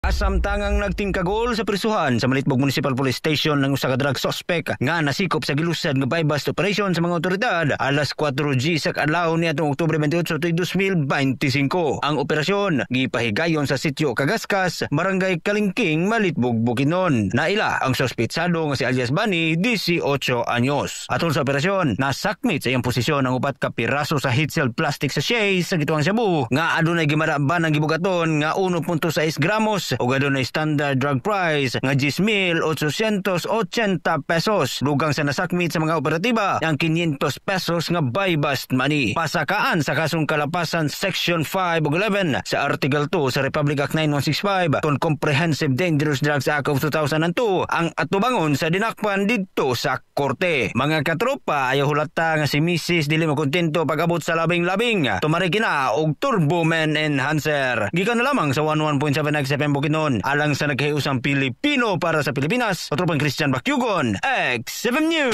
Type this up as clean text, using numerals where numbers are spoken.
Samtangang nagtingkagol sa prisuhan sa Malitbog Municipal Police Station ng usa ka drug suspect nga nasikop sa gilusad nga buy-bust operation sa mga otoridad alas 4:00 G sa adlaw ni atong Oktubre 28 tuig 2025. Ang operasyon gipahigayon sa sitio Kagaskas, Barangay Kalingking, Malitbog, Bukidnon. Naila ang suspetsado nga si alias Bani, 18 anyos. Atol sa operasyon, nasakmit sa iyang posisyon ang 4 ka piraso sa heat-seal plastic sachet sa gituang shabu nga adunay gimaraba ng gibugaton nga 1.6 gramos ug adunay standard drug price nga 10,880 pesos. Dugang sa nasakmit sa mga operatiba ang 500 pesos nga buy bust money. Pasakaan sa kasong kalapasan Section 5 ug 11 sa Article 2 sa Republic Act 9165 kon Comprehensive Dangerous Drugs Act of 2002 ang atubangon sa dinakpan didto sa korte. Mga katropa, ayaw hulata nga si Mrs. dili mo kontento pag-abot sa labing-labing. Tumarik na og Turbo Man Enhancer. Gikan na lamang sa 11.7 XFM Bukidnon. Alang sa nagkahiusang Pilipino para sa Pilipinas. Katropang Christian Bakyugon, XFM News.